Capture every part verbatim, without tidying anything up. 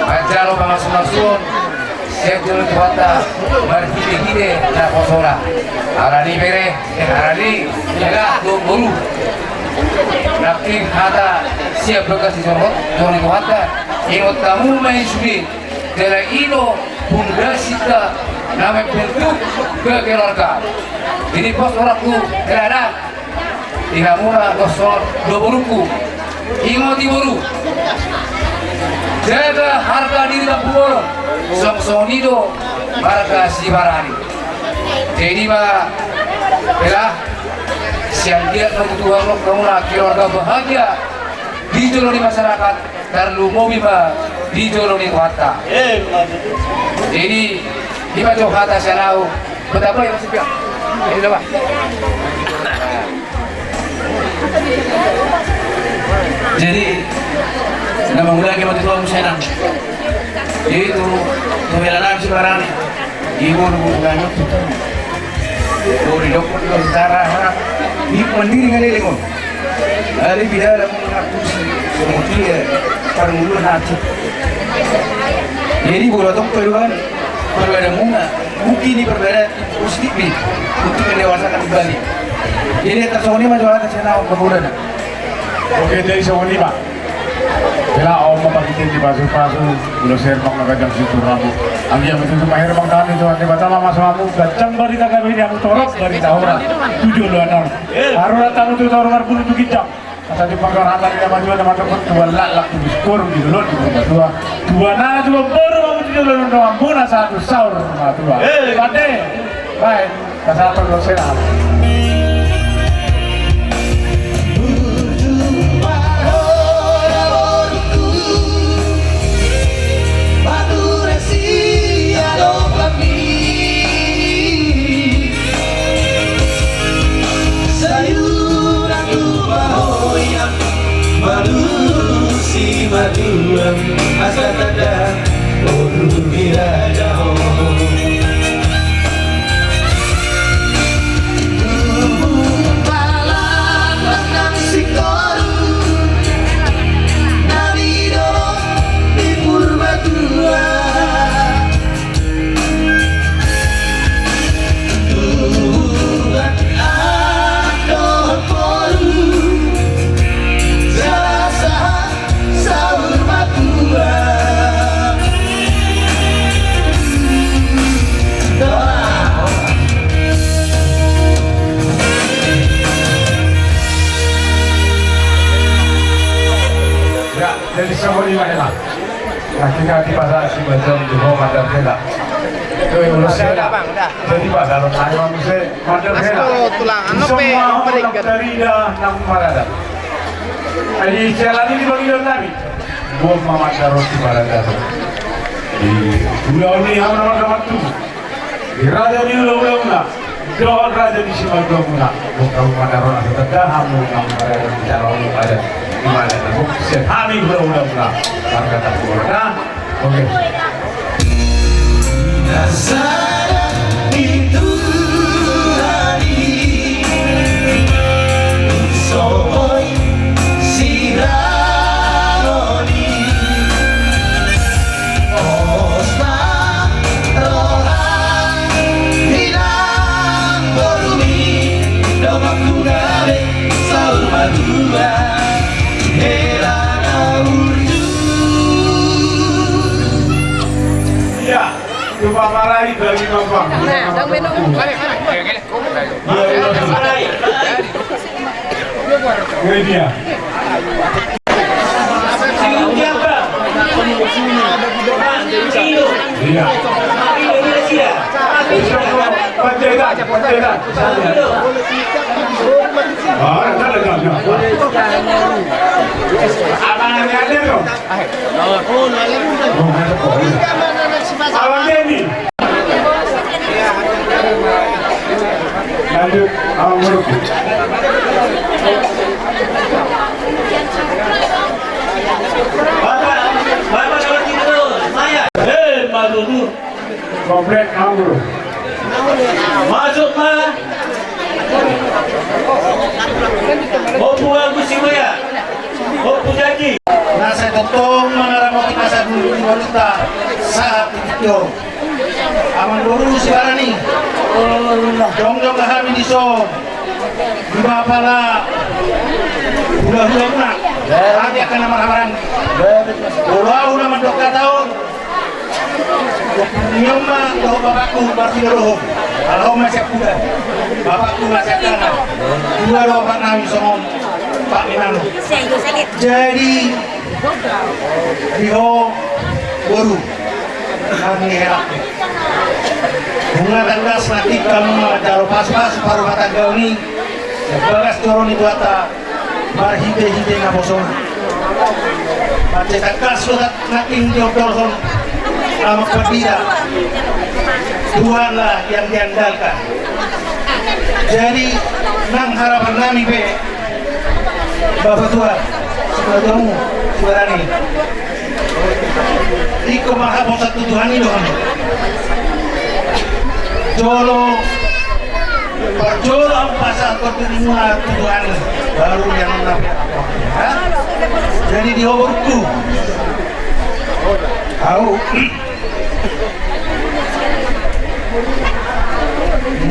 manjalo pamasumasuon sian jolo ni Tuhanta marhitehite naposona. Alani bere, eh, alani hela dohot boru. Nangkin hata sian bagas ni jolo, jolo ni Tuhanta. Ingot hamu ma i sude, jala i do pondasita na mambentuk kekeluargaan. Jadi pos orangku, hela na. Di hamuna dohot do borungku. Ingot i boru. Jaga harga diri tampubolon. Songon i do marga Sibarani. Jadi ma, hela, sian dia ma tutu hamuna, hamuna keluarga bahagia di jolo ni masyarakat. Tarlumobi ma di jolo ni Tuhanta. Eh, jadi, i ma jo hata sian ahu. Kota apa ya, Mas Ipiak? Ini apa? Jadi, nama mulai kita tuh, Mas Enang. Jadi itu, pembelaan Sibarani. Ibu, ibu, ibu, ibu. Bori dokon, dokon secara, ha? Ibu mandiri ngaleleng, oh. Ari bida ada mengakusi, kemudian, parmulu nanti. Jadi, bola tong, perubahan, perubahan muna, mungkin di perbedaan positif nih, untuk mendewasakan kembali. Jadi, atas soal ini, Mas, atas sana, pemuda, nah. Oke, jadi soal ini, Pak. Hela, on ma pangkitain ni pasupasu, ulos Herbang na ganjang situtu rambu. Anggiat ma tutu maherbang hami, Tuhan Debata ma mamasu hamu, ganjang barita gabe di hamu, torop barita horas tu joloan on. Haroro hamu tu toru, marbulu tu ginjang. Asa di panggaran hata di na matua, na mandok tu laklak, tu biskor, di dolok, di Purbatua. Tua na tua boru, di dolok, di dolok, di dolok, di dolok, di dolok, di dolok. Eh. Pande. Baik. Pasahaton dohot hela. Burju ma ho, boruku, Madura siadong hami. Sayuran tuba hoyam, manusi matuang, asa tanda boru ni raja ho. Tubu palan nang singkoru, na di dolok ni Purbatua. Tubu anak dohot boru, jala sahat saur matua. Ya, jadi songon i ma hela. Nah, tinggal di pasar si bajang di bawah mandar hela. Tuh, ulos hela. Jadi pasar ayo muse mandar hela. Tulang, anu pe, semua orang tarida nang marada. Ai siala ni di bagi daun nami. Buat mama taruh di marada. Di ulaon ni hamu na marga Matubu. Di raja ni ulaonmuna dohot raja ni simargamuna. Buat hamu madaron asa tanda hamu nang marada di calon adat. Di mana na buat sian hami ulaonmuna. Marga Tabu Borda. Oke. Na sada di Tuhan i, songoi siraloni. Pos ma roha ni nang borumi, donganku gabe saur matua, hela na burju. Iya, coba marai bagi Bambang. Nah, Bang Beno. Iya, iya. Ini dia. Iya. Panjaitan, Panjaitan. Ah, ada, ada, ada. Abang ada, ada, dong. Abang Denny. Lanjut, Amang Muruk. Bapak, Bapak nomor tiga tuh, saya. Eh, Mas Guntur. Komplek, Amang Muruk. Masuk, Mas. Ompu Agus Simaya. Ompu Jaki. Nasa totong mangaramoti masa dulu. Sahat di tio. Amang boru Sibarani. Jongjong hami dison. Di bapala hulahula muna. Hami angka na marhahamaranggi. Molo ahu na mandok hata on. Nion ma dohot bapakku marsidohonon. Alai ho ma siampudan. Bapakku ma siangkangan. Dua do bapaknami songon Pak Minano. Jadi di ho boru, nang ni hela. Nunga tangkas nangkin hamu manjalo pasupasu parrumatanggaon i, sian bagas joro ni Tuhanta marhitehite naposona. Mansai tangkas do nangkin diondolhon amang pandita. Tuhanlah yang diandalkan. Jadi nang harapannami pe, Bapa tua, situa tuamu, Sibarani. Ingkon marhaposan tu Tuhan i do hamu. Jolo, parjolo hamu pasahathon dirimuna tu Tuhan i, baru yang na pe. Jadi di ho borungku. Au.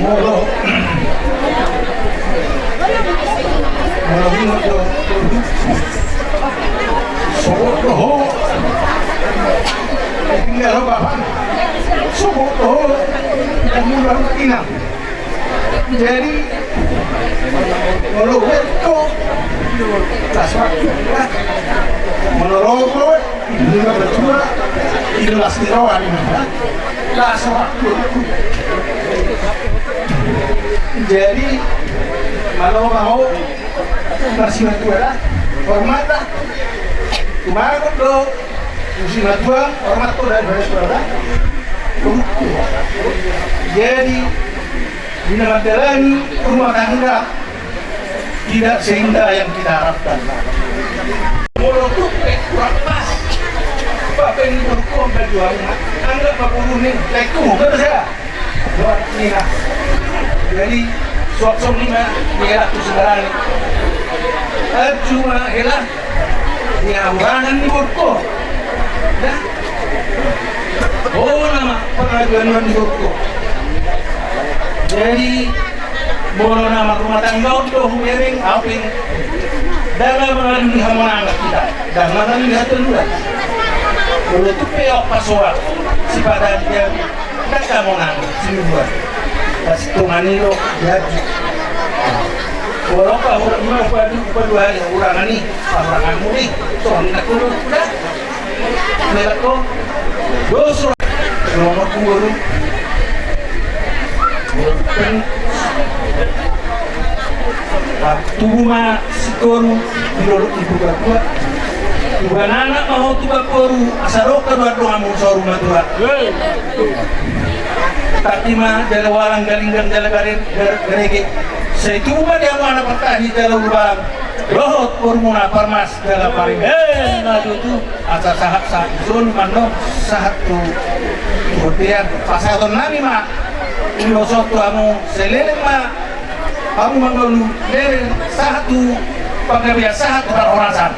Molo, molo ingot do, sogot do ho. Tinggal ho bapa. Sogot do ho. Tinggal ho inang. Jadi molo huet ho, las waktu, molo ro ho, ido na matua, ido las ni roha, ido na las waktu. Jadi molo ho marsimatua, hormat, tumagon do. Musim matua, hormat tu dari, dari saudara. Jadi, di na mandalani rumah tangga tidak seindah yang kita harapkan. Molo tu pe kurang pas. Bapak ini berkuang baju, anggap bapak ini, lekku, betul saya. Buat ni na. Jadi, suap song ni ma, ni hela tu Sibarani. Eh, cuma hela, ni hurangan ni borungku. Ya. Oh, nama pengaduan ni borungku. Jadi, molo na marrumah tangga on do hubereng, ahu pe ndang mangadu ni hamonangan hita, ndang mangadu ni hatoluan. Molo tu pe ahu pasoal, sipata dia. Ndang hamonangan, sinubuan. Pas tongan i do, jadi. Molo pa hurang ma, padu, padu ari, hurangan i, hurangan muli, tongan i na kudut, udah. Melak ko, dos, nomor punggung. Tubu ma sikoru di dolok ni tubatua. Tubuan anak ma ho tubuan boru, asa dok kaduan donganmu saur matua. Tapi ma jala walang galinggang jala gare-, gare-, garege. Sai tubu ma di hamu anak partahi jala ulubalang. Dohot borumuna parmas jala parenge. Eh, na tutu. Asa sahat sahat solu mandok sahat tu, tu bontean. Pasahatonnami ma ulos on tu hamu, sai leleng ma hamu mangolu, leleng sahat tu panggabean, sahat tu parhorasan.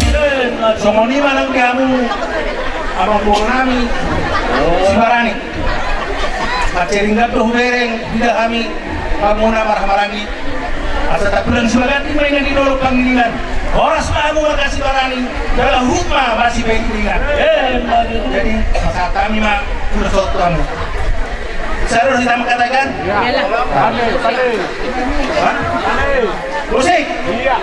Songon i ma nang di hamu amangborunami Sibarani. Mansai ringgas do hubereng, huida hami, hamuna marhahamaranggi. Asa tapudang sibaganti ma inna di dolok pangiringan. Horas ma hamu marga Sibarani, jala huhut ma basi pangiringan. Eh, jadi pasahat hami ma ulos on tu hamu. Sai ro hita mangkataion? Iya. Pande, pande. Hah? Pande. Musik. Iya.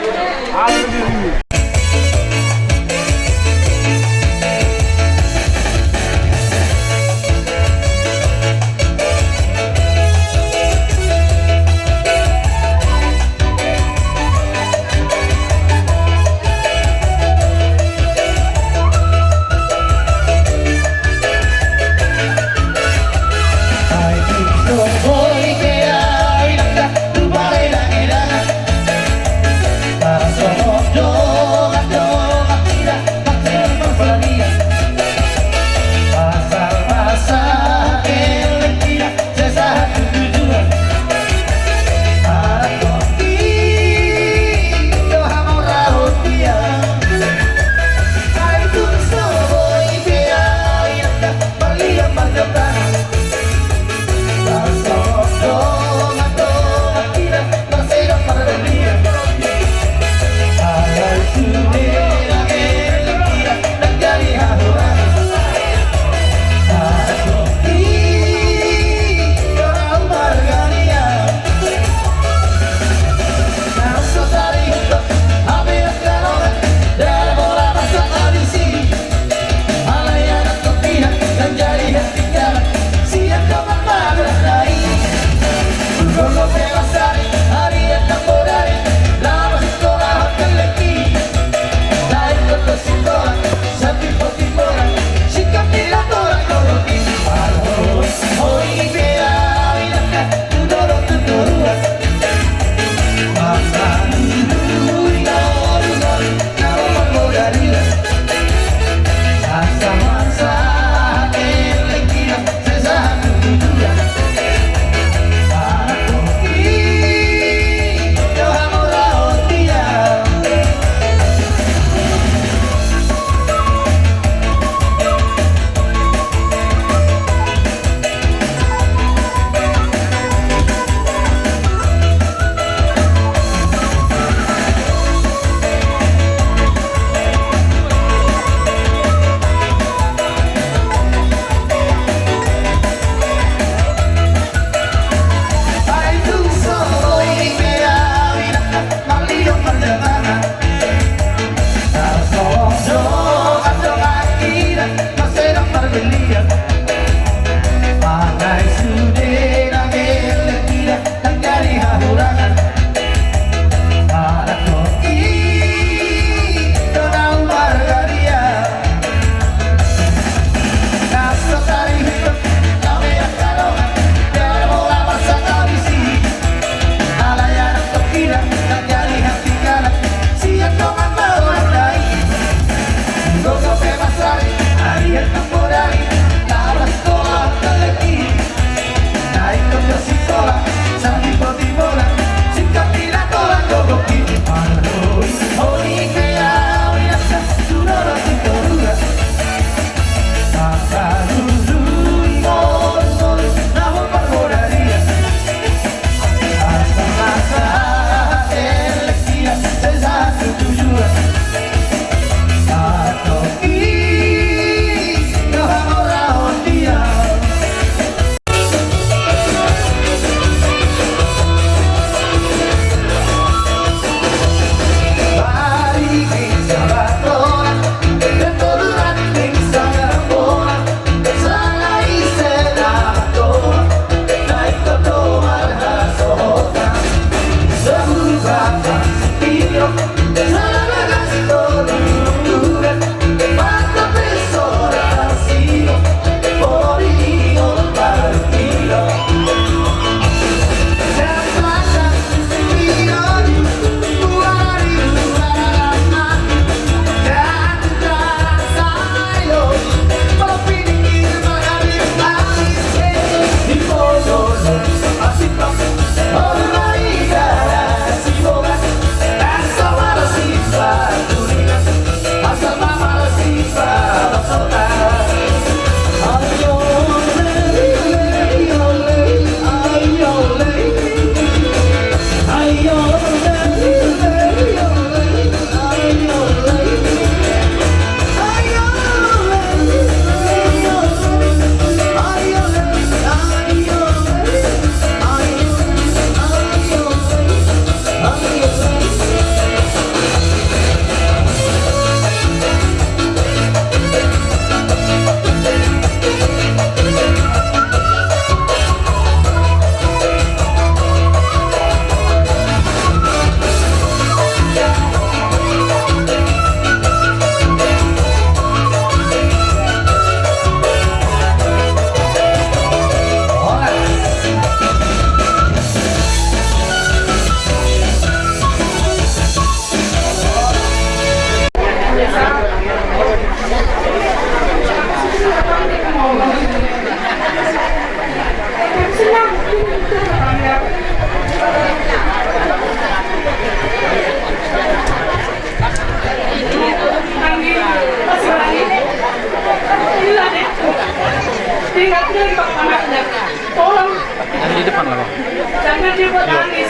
Tolong. Yang di depan lah, Bang. Jangan dia buat nangis.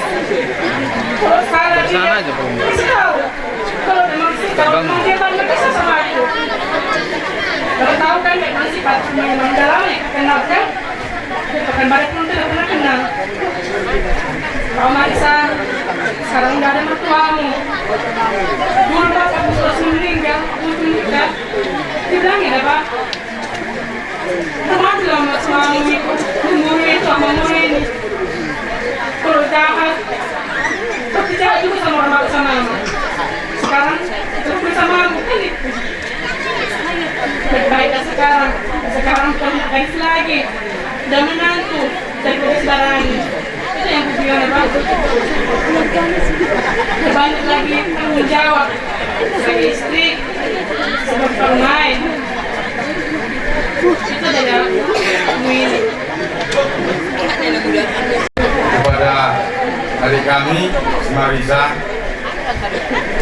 Kalau salah dia, kasih tahu. Kalau memang sih, kalau memang dia banyak bisa sama aku. Kalau tahu kan memang sifat memang dalam ya, kenal kan? Bahkan balik pun tidak pernah kenal. Kau Marisa, sekarang udah ada mertuamu. Dulu pas aku sudah meninggal, aku nikah. Dibilangin apa? Mati lah sama suami, membunuh itu sama murid. Kalau jahat, tapi jahat juga sama orang, sama mama. Sekarang terus sama aku kan itu. Baik-baiklah sekarang. Sekarang pun gadis lagi. Udah menantu. Dari Kudus Barani. Itu yang kubilang apa? Banyak lagi tanggung jawab sebagai istri, sebagai orang lain. Itu adalah ini. Kepada adik kami, si Marisa,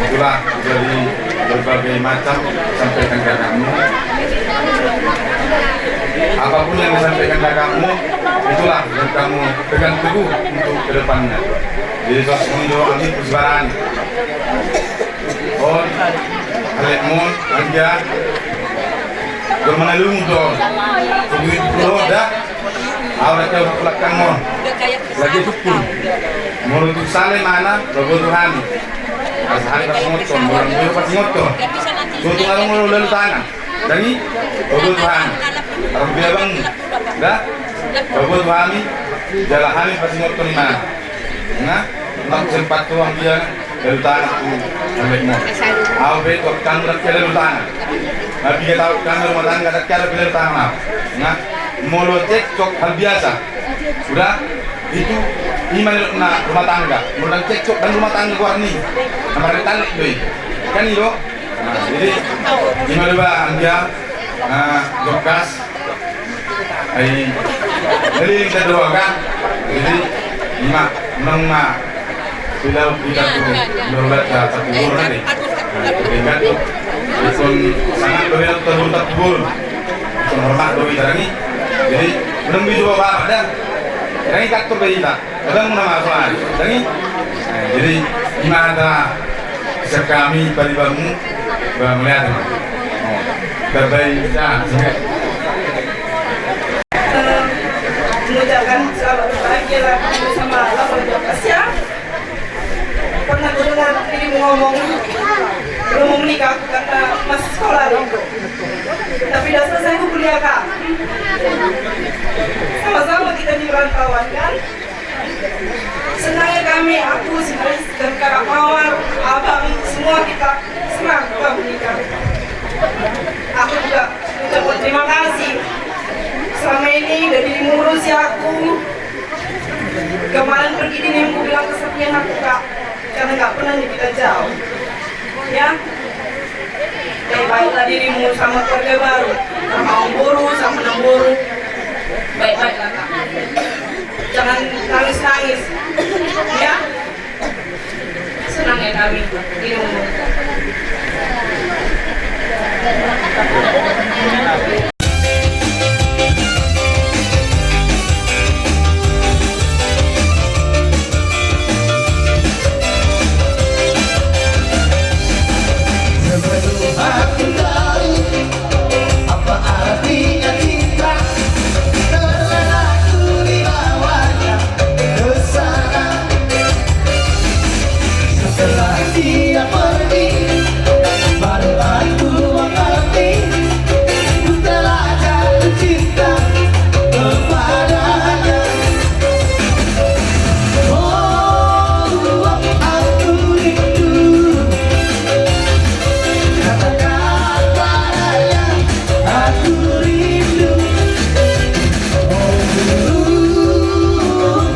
itulah dari berbagai macam disampaikan kakakmu. Apapun yang disampaikan kakakmu, itulah yang kamu pegang teguh untuk kedepannya. Jadi, sos mendo ami Kudus Barani. On, alek mon, anggia. Gomana lu do. Tunggu itu lo dah. Awal kau lakukan mon. Lagi tukun. Molo tung sale mana, baboto hami. Asa hami pasingothon, molo mbuyo pasingothon. Tutu ngarung molo lalu tangan. Dang i, baboto hami. Arung biabang. Da? Baboto hami, jala hami pasingothon i mana. Nga, nang sempat tuang dia. Lalu tangan tu, sampai mo. Au be, tu kamu dak kira lalu tangan. Tapi kita tahu kamu rumah tangga, dak kira lalu tangan. Nga, molo cekcok hal biasa. Udah, itu ima na rumah tangga. Molo dang cekcok dang rumah tangga, goarna i. Nama retan itu. Kan itu. Nah, jadi ima do ba anggia, nah, jokas. Ai, jadi kita doakan. Jadi ima, menang ma. Sudah kita tu, menang ma, kita kubur nanti. Nah, jadi kan tu. Ikon sangat berbeda, kita kubur, kita kubur. Ikon hormat do kita ni. Jadi menang ma, coba bapak dah. Jadi kita tu berita. Kadang nama soal. Jadi, eh, jadi ima hata sekami paribanmu, ba melihat ma. Oh, terbaik bisa, sini. Eh, mengucapkan selamat berbahagia lah sama Abang Jokas ya. Pernah ku dengar dirimu ngomong, belum mau menikah aku karena masih sekolah nih. Tapi udah selesai aku kuliah, Kak. Sama-sama kita di perantauan kan. Senangnya kami, aku, si Haris, dan Kakak Mawar, Abang, semua kita senang, Bang Nika. Aku juga ucapkan terima kasih. Selama ini udah diri ngurusi aku. Kemarin pergi dirimu bilang kesepian aku, Kak, karena nggak pernah nih kita jauh. Ya, baik-baiklah dirimu sama keluarga baru, sama Om Boru, sama Nang Boru. Baik-baiklah, Kak. Jangan nangis-nangis, ya. Senang ya kami dirimu. Sebelum aku tahu apa artinya cinta, terlena aku di bawahnya, kesana. Setelah dia pergi, baru aku mengerti, ku telah jatuh cinta kepadanya. Oh, aku rindu. Katakan padanya, aku rindu. Oh,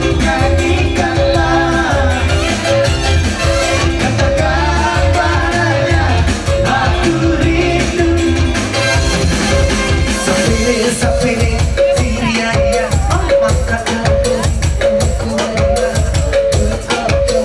nyanyikanlah. Katakan padanya, aku rindu. Sapele, sapele, siriaya, oh, maka aku, aku, aku, aku, aku, aku, aku, aku,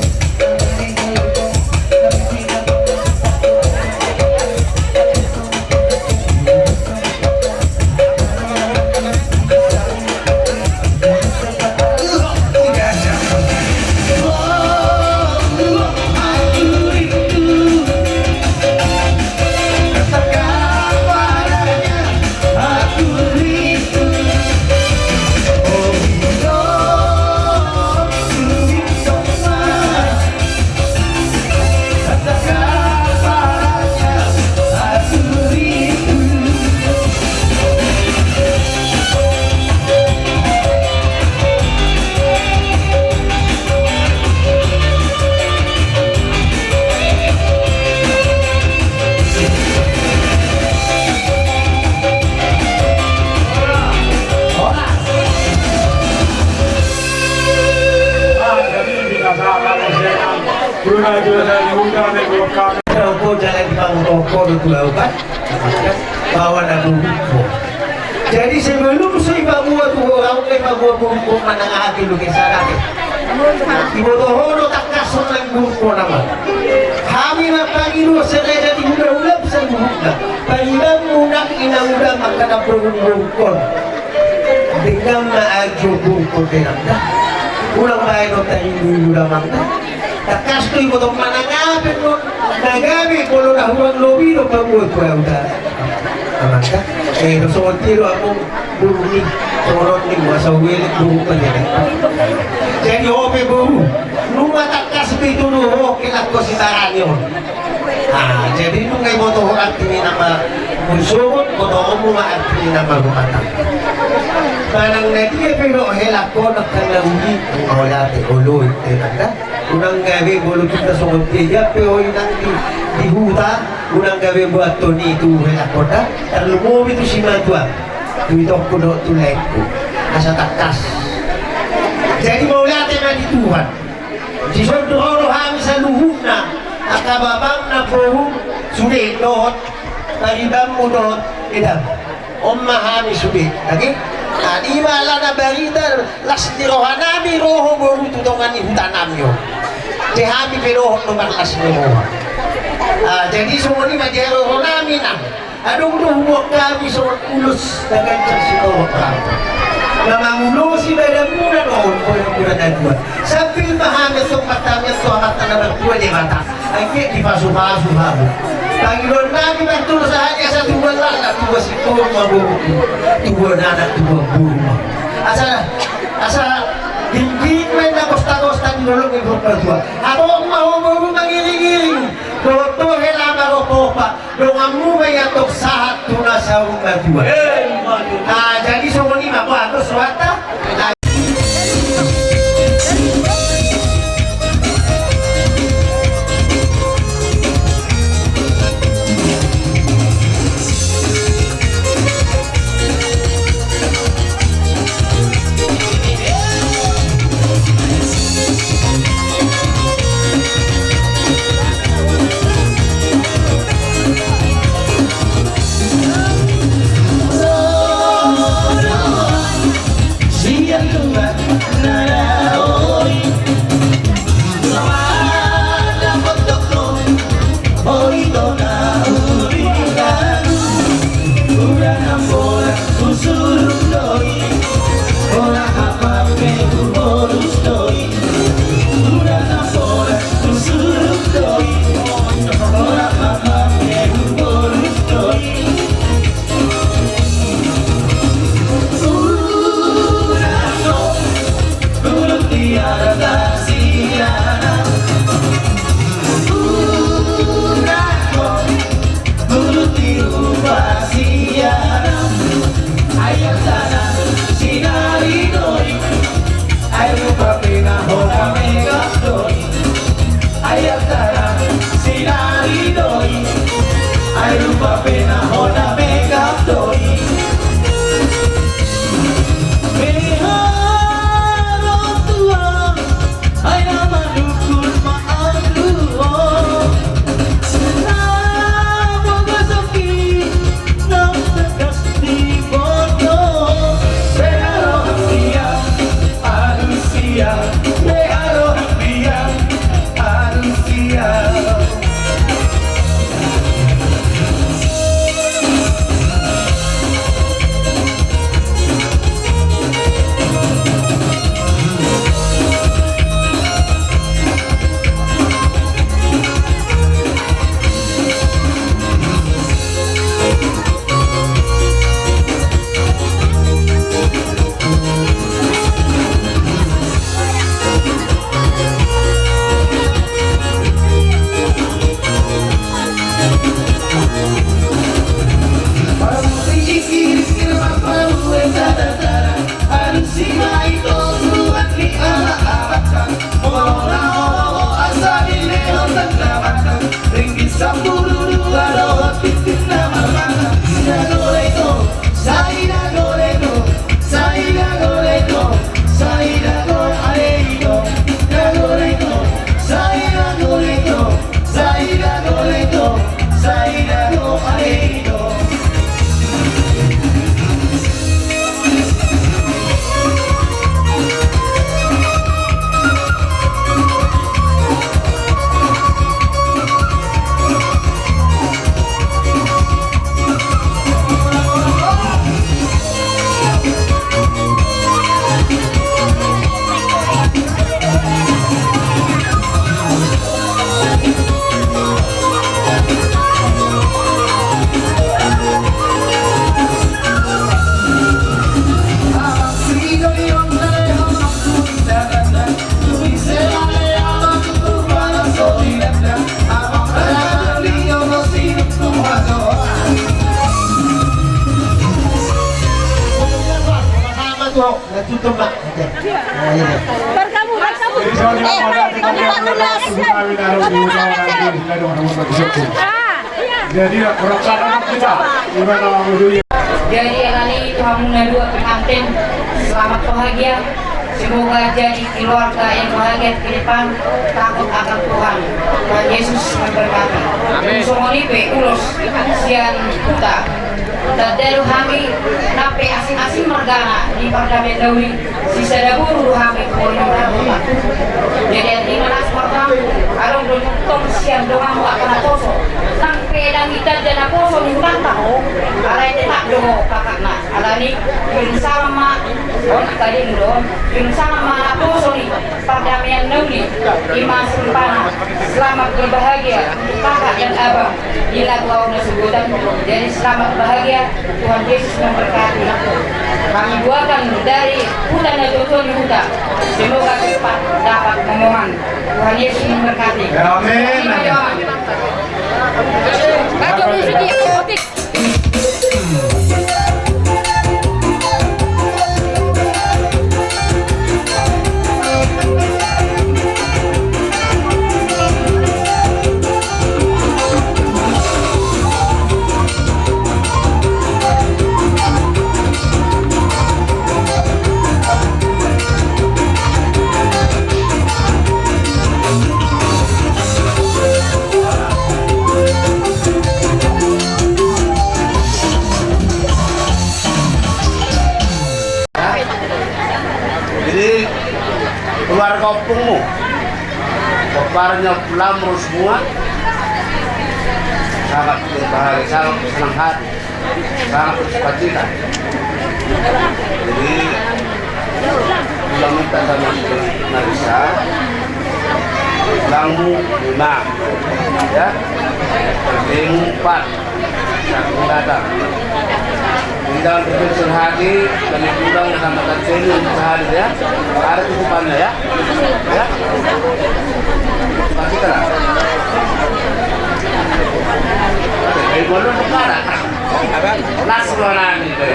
Rokok jalan di bangun rokok do tu laukan. Bawa na boru. Jadi sebelum so dipaboa tu ho, rau na dipaboa boru, manang aha tu lukesan ate. Diboto ho do tangkas songon boru ho nama. Hami na pangido sereda di hulahula saluhutna. Paribanmu nang inanguda mangkadap boru boruhon. Denggan ma ajo boruhon denanda. Unang baen on tarinduindu damangta. Tangkas do diboto manang aha pe on na gabe molo na hurang lobi do paboa tu ahu da. Amanta, eh, songon dia do among boru ni, songon on ni, masa huelek boru pajana. Jadi ho pe boru, nunga tangkas pe ituduhon ho helangkon si Barani on. Ah, jadi nunga diboto ho arti ni nama molo songon, botoonmu ma arti ni nama rumah tangga. Manang na dia pe dohot helangkon angka na uli, mauliate, olo, inanta. Unang gabe molo tung na songon dia, dia pe ho inang di, di huta, unang gabe buat toni tu helangkon da, tarlumobi tu simatua, tu itongku dohot tu laengku. Asa tangkas. Jadi mauliate ma di Tuhan. Dison do ro do hami saluhutna, angka bapam na boru, sude dohot paribanmu dohot edam. On ma hami sude, ate? Nah, i ma alana barita las ni rohanami ro ho boru tu tonga ni hutanami on. Te hami pe dohot do marlas ni roha. Ah, jadi songon i ma di haroronami nang. Adong do huboan hami songon ulos na ganjang sitorop rambut. Na mangulosi badanmuna dohot bodanmuna na dua. Sambil ma hami antong martamiang tu Amanta na martua Debata. Anggiat dipasupasu hamu. Pangidoannami ma antong sahat i asa tubuan laklak, tubuan singkoru ma boruku, tubuan anak, tubuan boru ma. Asa, asa gingging ma inna gosta-gosta di dolok ni boru matua. Hatop ma ho boru mangiring-iring. Dohot do hela maropa-opa. Donganmu ma i antong sahat tu na saur matua. Eh, matua. Nah, jadi songon i ma, bah, dos rohanta. Nah. Jadi, ya, kurang sana kita. Jadi, alani i tu hamuna dua pengantin, selamat bahagia. Semoga jadi keluarga yang bahagia ke depan, takut akan Tuhan. Tuhan Yesus memberkati. Amin. Songon i pe ulos sian huta. Tanda do hami, nang pe asing-asing margana di pardame na uli, sisada boru do hami tu poli ni margana. Jadi, artina na sumargana, adong do tong sian donganmu angka naposo. Nang pe ndang i tanda naposo ni hutanta ho, alai tetap do ho kakakna. Alani, kirim salam ma, on tadi do, kirim salam ma naposo ni pardamean na uli, i ma sipata selamat berbahagia untuk kakak dan abang, di na tu ahu na sogot an, jadi selamat bahagia, Tuhan Yesus memberkati. Kami doakan dari huta na tuatua ni huta, semoga cepat dapat momongan. Tuhan Yesus memberkati. Amin. Amin. Jadi, keluarga ompungmu, komparnya pulang terus semua. Sangat berbahagia, sangat senang hati, sangat bersukacita. Jadi, ulang minta sama si Marisa, ulangmu lima, ya, pertimu empat, satu datang. Tinggal berpikir hati, dan pulang sama kacil yang sehari, ya. Ada titipannya, ya. Ya. Pasti tenang. Oke, dari Bondon ke mana? Langsung mana nih, Bre?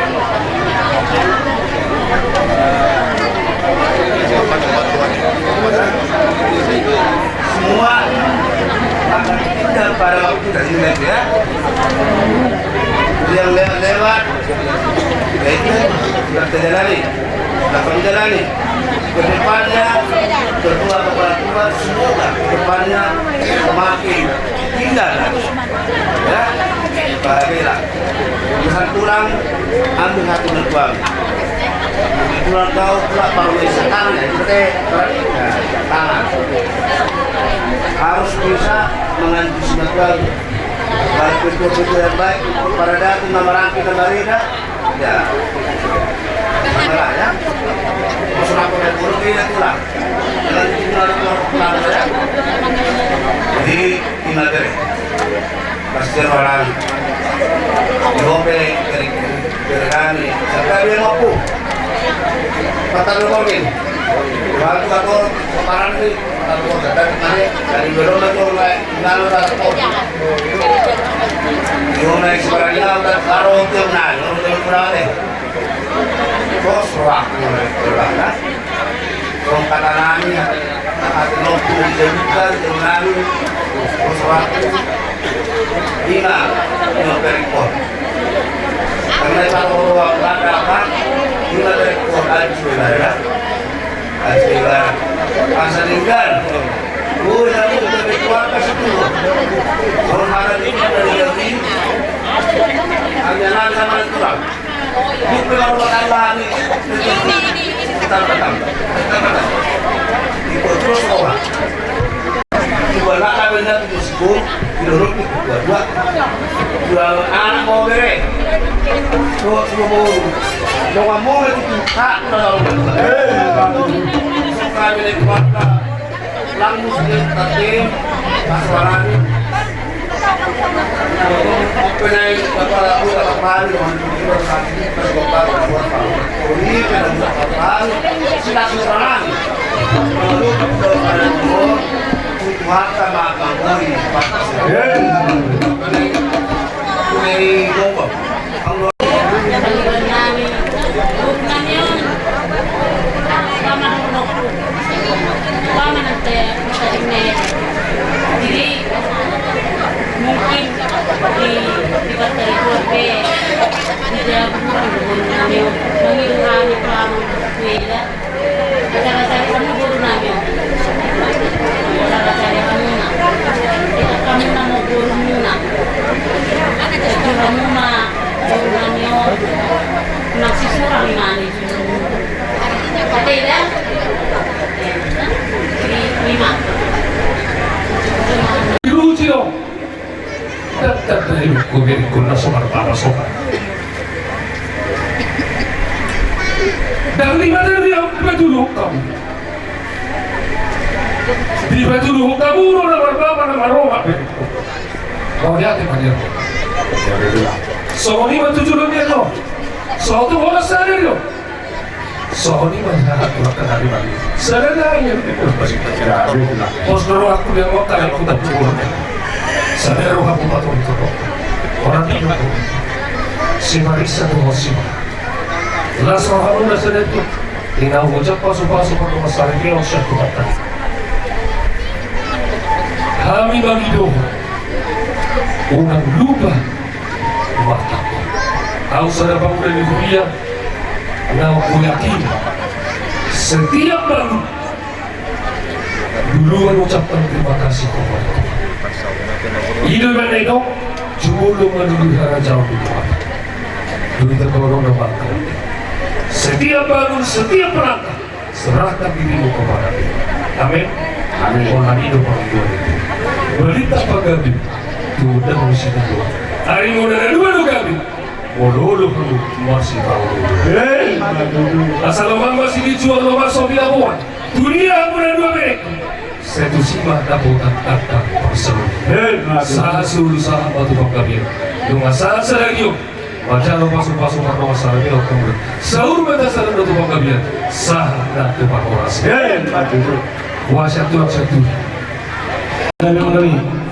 Semua akan indah pada waktu dan ini, ya. Yang lewat-lewat, ya itu sudah terjalani, sudah kami jalani. Kedepannya, kedua kepala tua, semoga kedepannya semakin indah lagi. Ya, bahagialah. Pesan tulang, ambil hati mertuamu. Tulang kau pula baru bisa tangan, ya, itu teh, tangan. Harus bisa mengantisipasi. Kalau betul-betul yang baik, para datu nama rapi, nama reda, ya. Sama lah, ya. Maksud aku, ada buruk, ini tulang. Jadi, ingat deh. Pasti orang. Dope, dari, dari kami. Sampai dia mampu. Patah lu mungkin. Waktu aku paran ni, patah lu mungkin. Dari, dari belum aku mulai. Lalu tak tahu. Dia mulai sebarang dia, tak taruh dia, nah, lalu dia mulai. Bos, wah, mulai, mulai, nah. Tong kata nami, hati nongkrong di jalukan, di nami, bos, wah. Ima, ima perikot. Karena itu orang belakang, ima perikot, ancu, ya, ya. Ancu, ya. Asa tinggal. Oh, ya, itu perikot, apa sih itu? Orang mana itu, ada yang di, ada yang sama itu, Bang. Di rumah tangga ni. Tetap, tetap. Tetap, tetap. Di terus orang. Dua laka benar di situ, di lorong di dua, dua. Dua anak mau bere. Dua, dua mau. Dua mau itu, hak, dua mau. Eh, kami ni keluarga. Langsung kita tim, Mas Warani. Mungkin di, di partai itu, tapi di dalam guru nami, mengilu kami pelamu, beda. Acara-acara kamu guru nami. Acara-acara kamu na. Kita kamu nama guru muna. Acara kamu na guru nami. Nasi surang nani. Tapi ya. Di lima. Diruji dong. Tetap dari hukum yang guna soal para soal. Dan lima dari yang betul kamu. Di betul kamu, nona berbapa, nona roha. Mau lihat apa dia? Songon i ma tu julu dia lo. Songon tu horas saja dia lo. Songon i ma tu horas saja dia lo. Sada nai yang pos do rohangku dia mau tanya ku tak cukup. Sada rohangku patut itu. Orang tidur. Si Marisa tu mau si. Las rohangku dah sada tu. Inna ucap pasu-pasu pasu pasu. Hami mangido. Unang lupa. Mata. Au sada pemuda di huria. Nau kuyakin. Setiap bangun. Duluan ucapkan terima kasih kepada Tuhan. Ido mana itu? Jumolo manulu harajaon di Tuhan. Dulu tergolong dan bangkrut. Setiap bangun, setiap langkah. Serahkan dirimu kepada Tuhan. Amin. Amin. Tuhan itu. Berita pagaduh. Tu damu sitadoan. Ari muna na dua do gabe. Molo do hamu masipaolo. Hei, matutu. Asa lomak masiginjuang, lomak so pinaboan. Tu dia hamu na dua berengku. Sai tusi ma dapotan angka parsaoran. Hei, matutu. Sahat solu sahat ma tu panggabean. Nunga sahat sadari on. Manjalo pasupasu pardosa ni on kamu. Saur mata salam tu panggabean. Sahat na tu parhorasan. Hei, matutu. Wasiat tulang satu.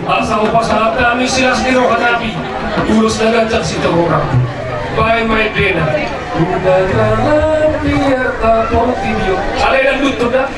Asa hupasahat hami silas ni roha nami, ulos na ganjang sitio roha. Baen ma endena. Udah dalam biar tak portibi on. Alai dangdut tu da.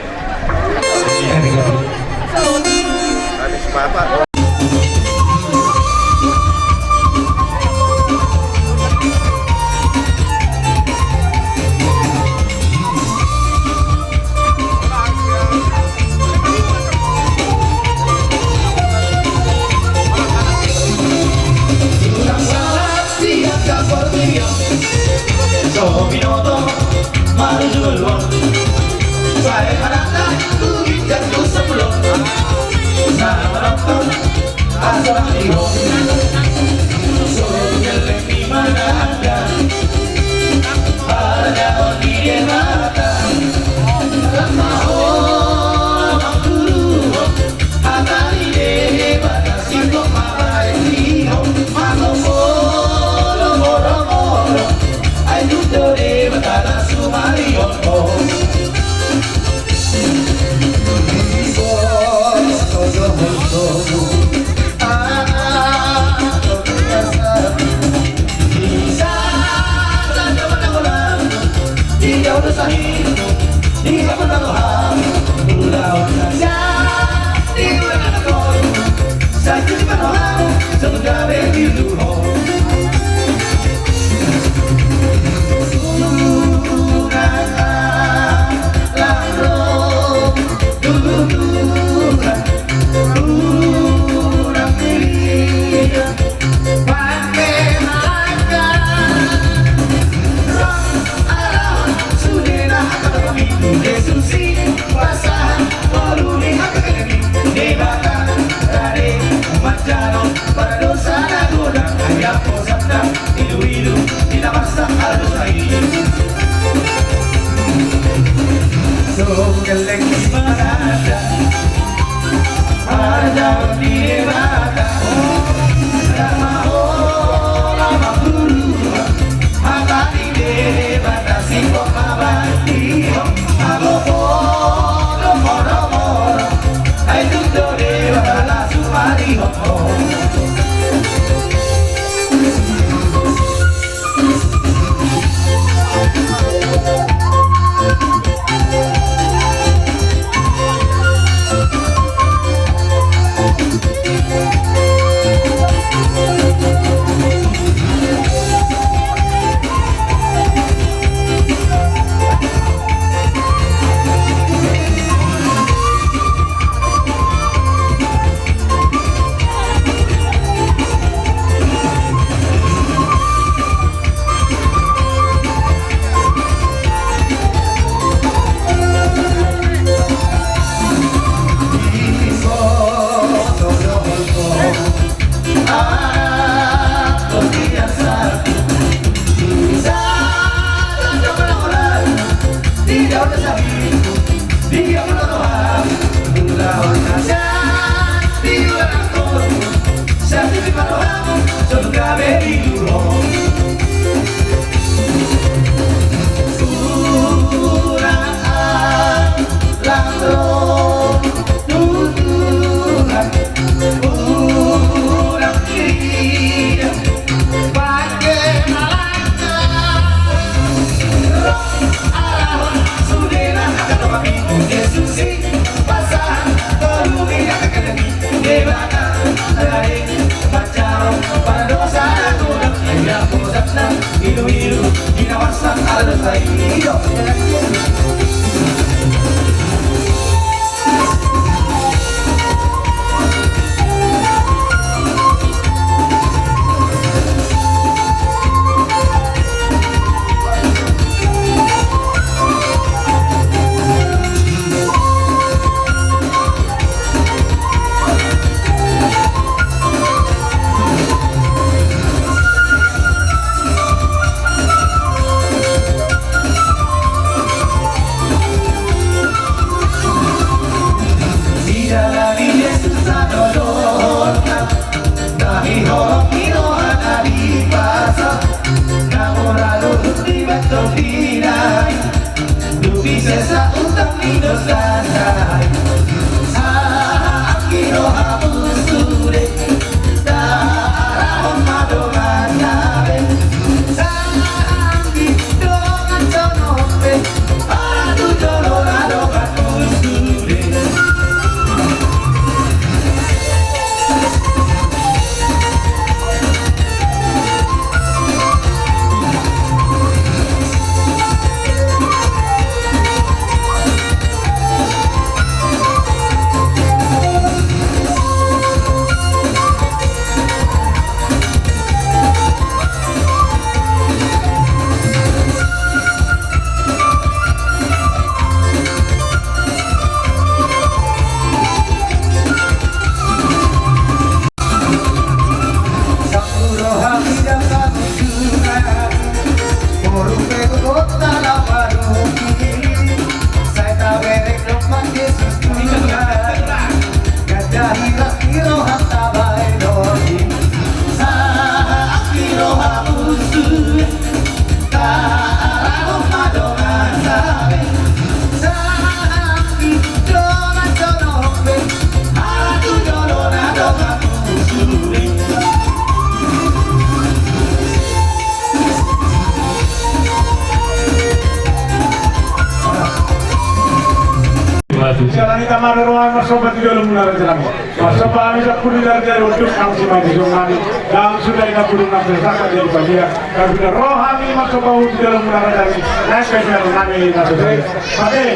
Jalan hita mare roha marsomba tu jolo muna raja nami. Marsomba hami sampulu jari jari untuk nang si mati song nami. Nang sudah ina pudung nang sesaka jadi badia. Nang sudah roha hami marsomba tu jolo muna raja nami. Nang sesaka nami nang sesaka. Mate.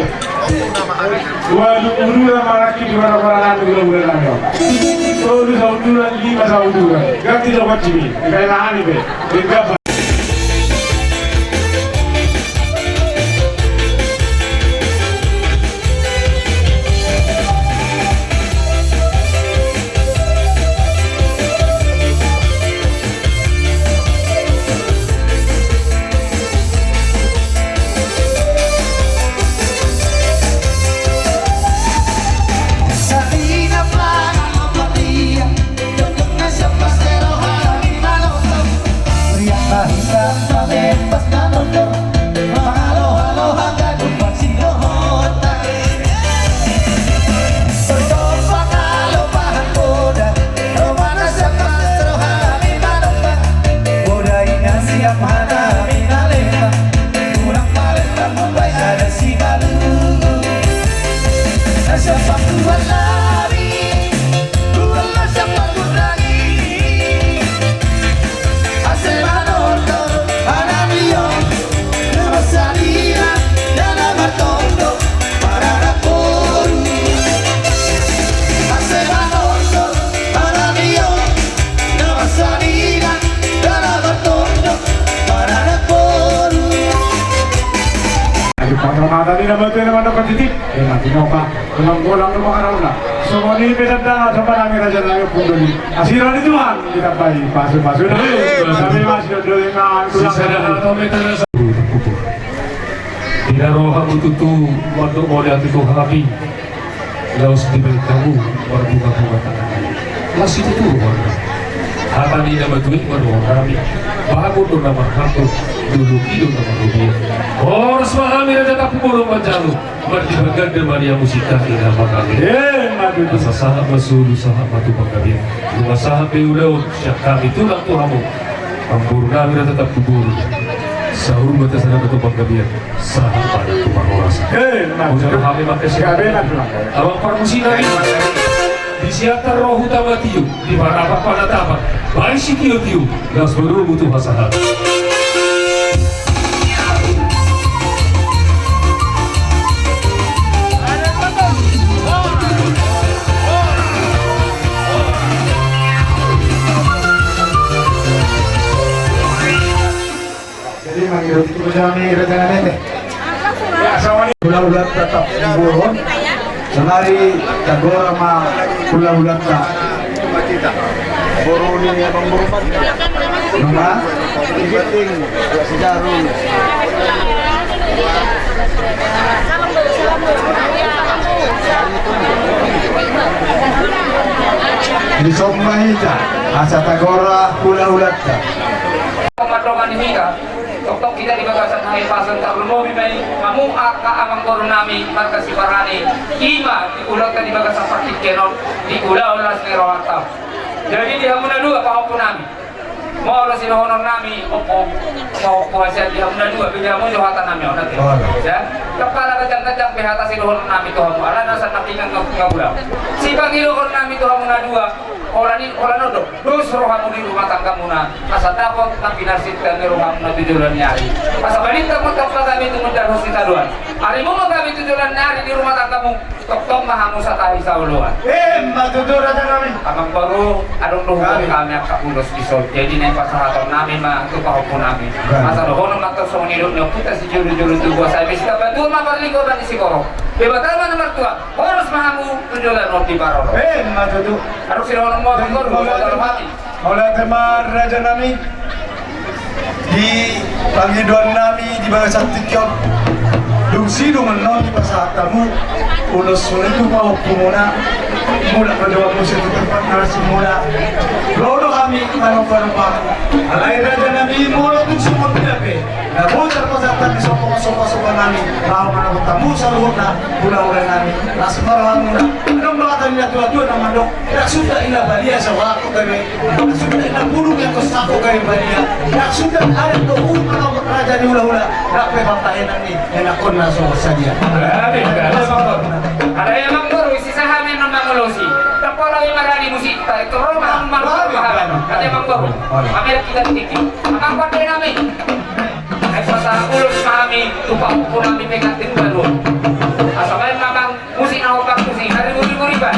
Dua uduran maraki di mana mana nami dua uduran nami. Tolu sauduran lima sauduran. Ganti dopat sini. Kayak nani be. Ganti apa? Aduh, patronata ni nama tu nama dapat titik. Eh, nanti nyoba. Tulang-tulang rumah karauna. Songon i pe tanda sama nami raja nami punduli. Asira ni Tuhan, kita bai pasu-pasu. Kami masih dulu dengan tulang. Tidak roha mututu mandok mode atu tu hami. Laos dibaen hamu marbunga-bunga tangan. Las itu tu roha. Hata ni na matuek ma roha nami. Bahamu do na marhato. Dulu kido na marhobia. Horas ma hami raja tapu bolon manjalo. Mardipa ganda ma di hamu sitangki na mangale. Asa sahat ma solu sahat ma tu panggabean. Nunga sahat pe ulaon sian hami tulang tu hamu. Amboru nami raja tapu bolon. Saur ma ta sahat ma tu panggabean. Sahat ma tu parhorasan. Ujar hami mangkasi. Abang parmusi nami. Di siatar rohu tamatio. Di parapat panatapan. Baen sitio-tio. Las boru mutu hasahat. Jadi mangido tu kami rencana nete. Hula-hula tetap bohong. Sonari tagora ma hula-hulanta. Boru ni abang boru pan. Nunga. Ibating, sejarum. Di somba hita, asa tagora hula-hulanta. Pemandongan hita. Toktok hita di bagasan hami pasan tarlumobi ma i hamu angka amangboru nami marga Sibarani. Ima di ulaonta di bagasan partingkian on di ulaon las ni rohanta. Jadi di hamu na dua pahompu nami. Molo sidohonon nami ompu, pahompu hasian di hamu na dua, be di hamu jo hata nami on ate. Ya. Kepala gajang-gajang be hata sidohonon nami tu hamu. Alana sannapingan ngabula. Sipangidohon nami tu hamu na dua. Holan i, holan on do. Dos rohamu di rumah tanggamuna. Asa dapot na pinarsinta ni rohamuna tu joloan ni ari. Asa balintang ma tamba gabe tu mundarhon sitadoan. Arimu ma gabe tu joloan ni ari di rumah tanggamu. Tongtong ma hamu satahi saoloan. Emma tutu raja nami. Amangboru, adong do huboto hami angka ulos dison. Jadi na i pasahaton nami ma tu pahompu nami. Asa dohonon ma tong songon i dohot ni ompunta sijolo-jolo tubu, asa eme sitambatua ma parlinggoman ni sigorok. Debata ma na martua. Horas ma hamu tu joloan on diparorot. Emma tutu. Adong sidohononmu amangboru, molo hami. Mauliate ma raja nami. Di pangidoan nami di bagasan tingki on. Dung sidung annon dipasahat hamu ulos on tu pahompumuna. Mulak ma jo hamu muse tu tempat na asingmuna. Ro do Manomba-nomba. Alai raja nami, molo tung songon dia pe na boi tarpasahat hami sombong, sombong, sombong nami, laho manomba hamu saluhutna hulahula nami. Las ma rohamuna. Adong do hata ni natua-tua na mandok: Ndang suda ila balia so hakku gabe, ndang suda ila bulung anggo hakku gabe balia, ndang suda adat do uhum manogot raja ni hulahula, ndang pe pambahenan ni ianakhonna so sadia. Alai amangboru, isi saha ma na mangolosi? Tapoloi ma ra ni musik, ta itu roma amangboru. Alai amangboru, kami lagi ganti. Amang pande nami. Ai pasa ulos ma hami tu pahompu nami pe ganti baru. Asa baen ma amang musik na opat musik, na ribu-ribu riba.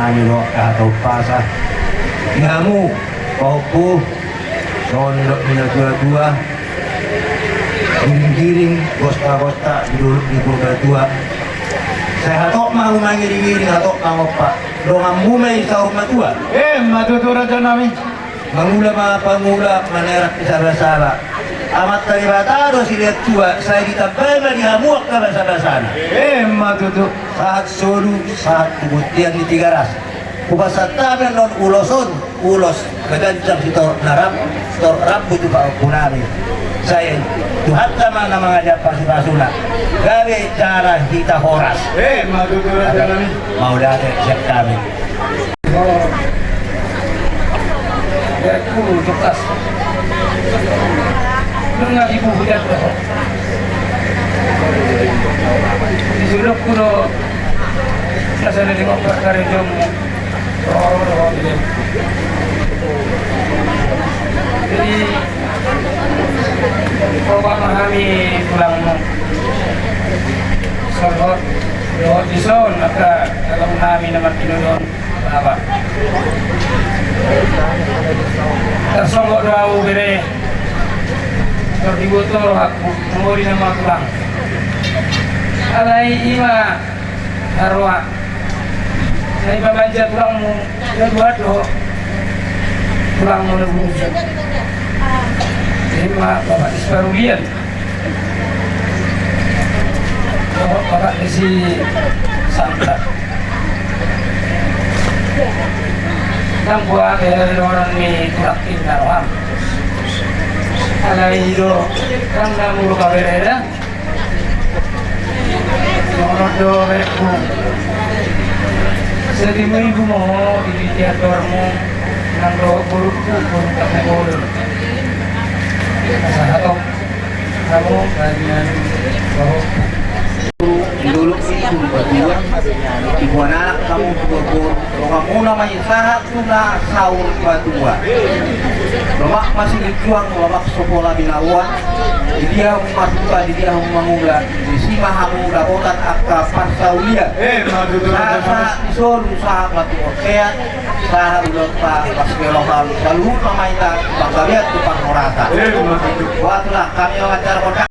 Hami do angka hata umpasa di hamu pahompu, songon didok ni na tua-tua, giring-giring, gosta-gosta di dolok ni Purbatua. Sai hatop ma hamu mangiring-iring, hatop mangompa, donganmu ma i saur matua. Emma tutu, raja nami. Mangula ma pangula, manerak di saba-saba. Amanta Debata do silean tua, sai ditambai ma di hamu angka basa-basana. Emma tutu. Sahat solu, sahat tu bontean ni Tigaras. Hupasahat hami annon ulos on, ulos na ganjang sitorop na ram-, sitorop rambu tu pahompunami. Sai Tuhanta ma na mangajar pasupasuna, gabe jala hita horas. Emma tutu, raja nami. Mauliate sian hami. Berkulu tukas. Nunga dibuhu jatuh. Disulukku do. Nasa dari ngomong karejomu. Jadi, coba ma hami tulangmu. Sorhot dohot dison angka dalan hami na martinodohon. Apa? Tarsonggot do ahu bere. Tor diboto rohangku mangoli nama tulang. Alai ima haroa. Sai pabanja tulangmu, ya dua do. Tulangmu na bungsu. Ima Bapak Isparulian. Bapak, Bapak Desi Santa. Nang buat ya doran ni tulak inna roham. Alai do, nang namu do kabereda. Songon on do berengku. Setimu ibu mo di tiap dormu nang do burukku buruk tak boleh. Asa hatop. Hamu bagian bahwa di dolok ni Purbatua, diboan anak hamu tu boru, donganmuna ma i sahat tu na saur matua. Lomak ma silinjuang, lomak so pola binaoan, di dia hamu marhuta, di dia hamu mangula, disi ma hamu dapotan angka parsaulian. Sahat-sahat ni solu, sahat ma tu bontean. Sahat ulaonta, pas kelohan saluhut ma hita, panggabean tu parhorasan. Buatlah kami mengajar kontak.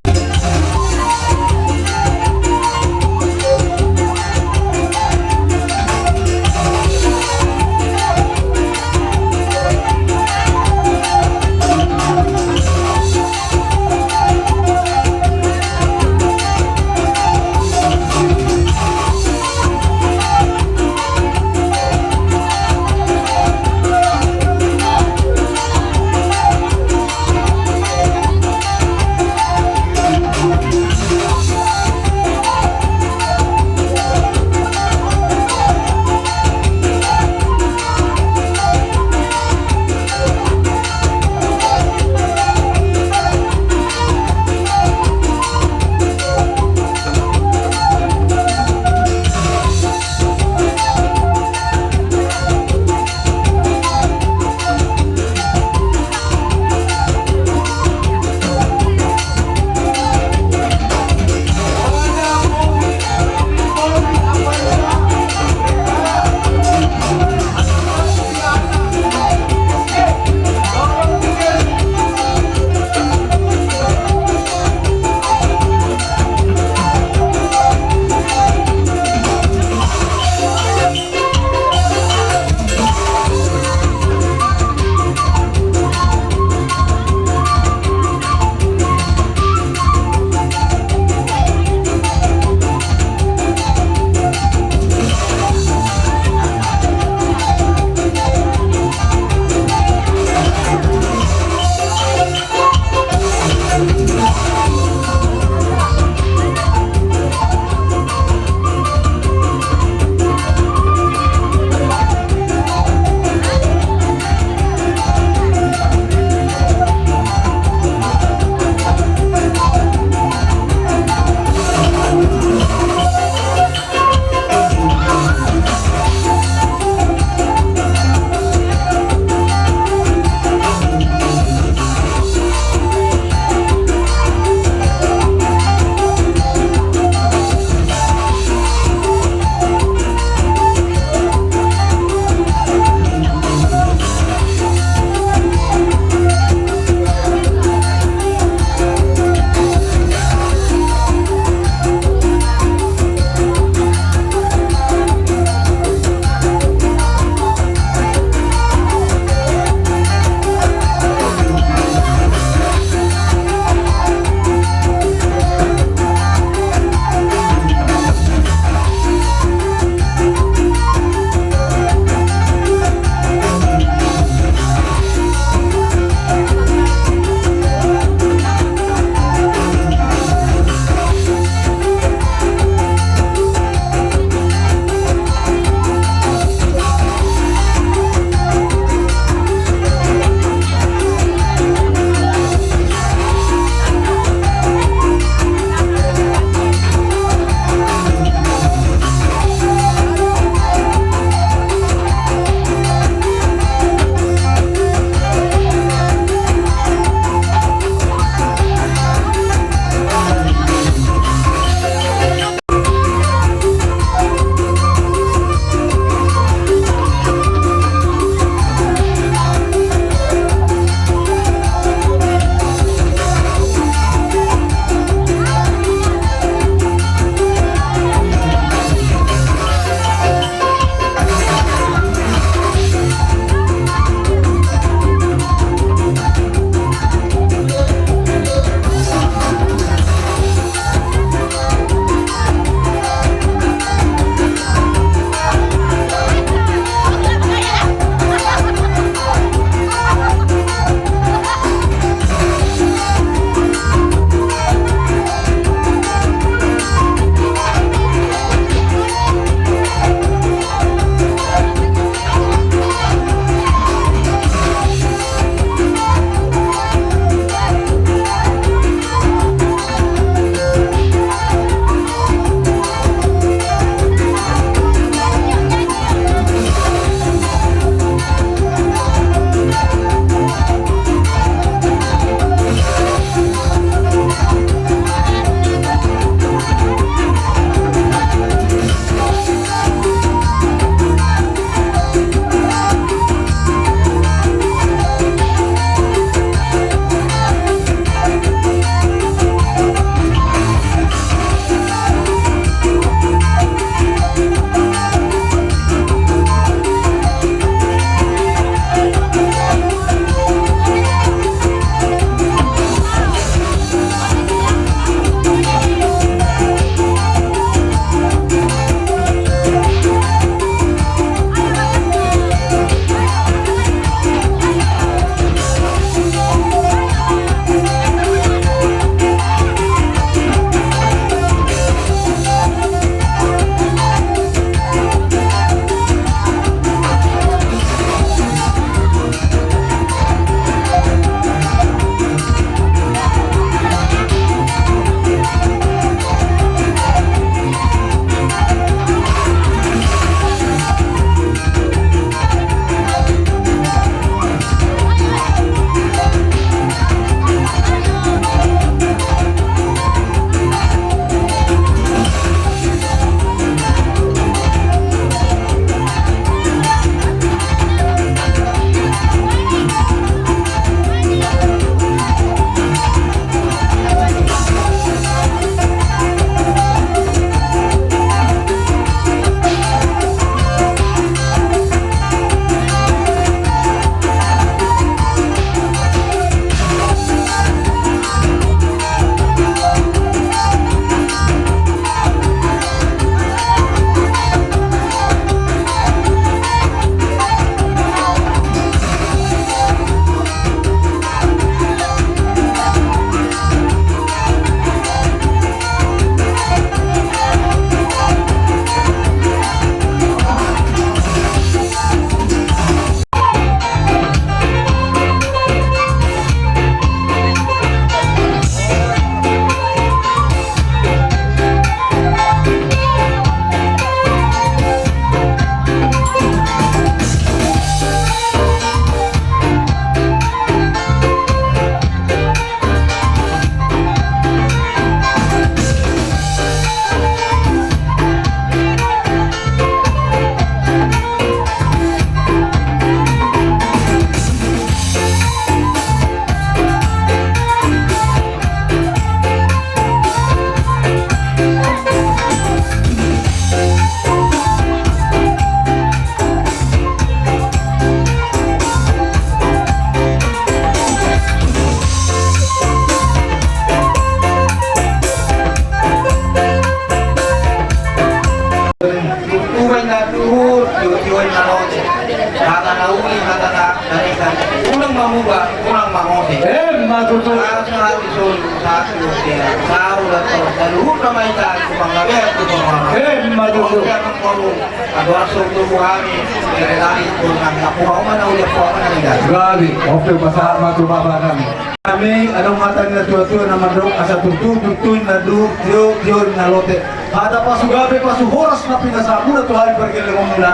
Muba, unang mangose. Emma tutu. Asa hati solu, satu, tiga, saru, dan tolu. Saluhutna ma hita, tu panggabean, tu panggabean. Emma tutu. Oke, Amang Boru. Adoran solu tu hami, kere nami, tu nami, aku mau mana, udah aku mau mana, tidak. Gabe, oke, pasahat ma tu bapa nami. Nami, adong hata ni natuatua na mandok, asa tutu, tutu, na du, tio, tio, na lote. Hata pasu gabe, pasu horas na pinasahatmuna tu hami pargellengonmuna.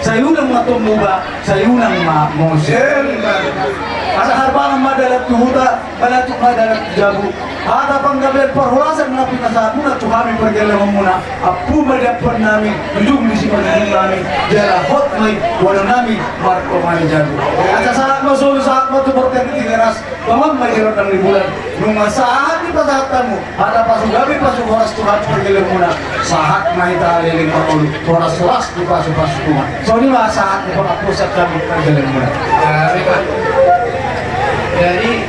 Sai unang ma tommuba, sai unang ma mose. Asa harbangan ma dalan tu huta, balatuk ma dalan tu jabu. Hata panggabean parhorasan na pinasahatmuna tu hami pargellengonmuna. Ampu ma di ampuannami, ujung di simanjujungnami. Jala hot ma i, boanonnami, marhobas ma di jabu. Asa sahat ma solu, sahat ma tu bortean ni Tigaras. Tongon ma i di rondang ni bulan. Nunga sahat dipasahat hamu hata pasu gabe, pasu horas tu hami pargellengonmuna. Sahat ma hita leleng mangolu, horas-horas dipasupasu Tuhan. Songon i ma sahat ni pangapulsa hami pargellengonmuna. Gabe ma. Jadi,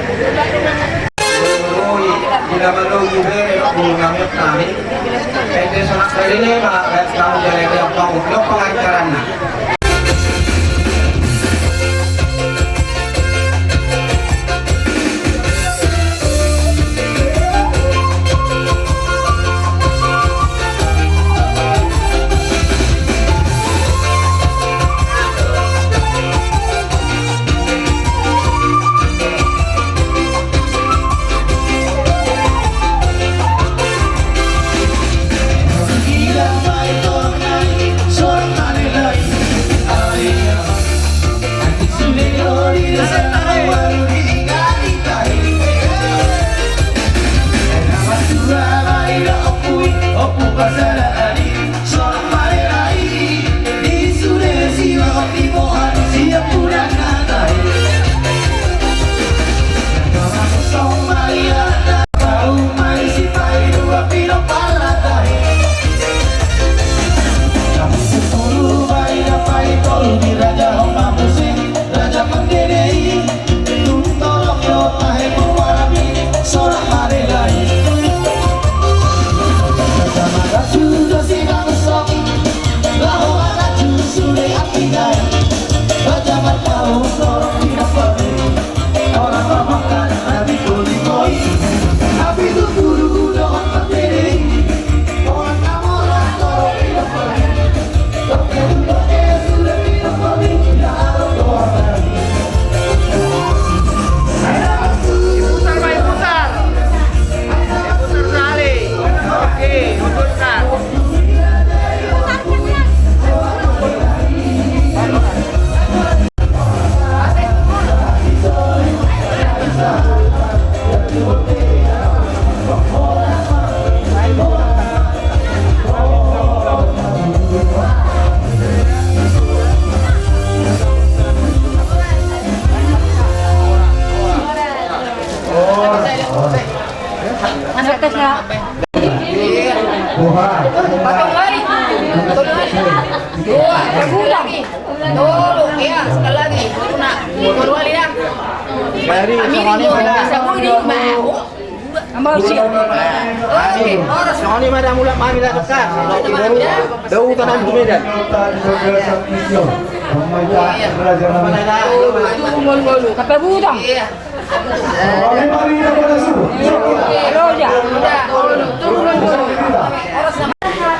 oi, bila malogi bere, aku ngamuk kami. Ente sonang kali ini, Pak, kamu jalan yang bangun, lo pengajaran, nah. Diputar, Pak, diputar. Diputar sahali. Oke, mundur, Kak. Tolu, iya, sekali lagi. Tolu, nak. Tolu kali, ya. Dari Amin, sama ini, Bang. Bisa gue di rumah. Oke, horas. Songon i ma da mulak hami laho tu Medan. Sampai gudang. Iya.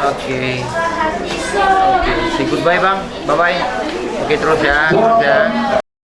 Oke. Oke, say goodbye, Bang. Bye-bye. Oke, terus ya, terus ya.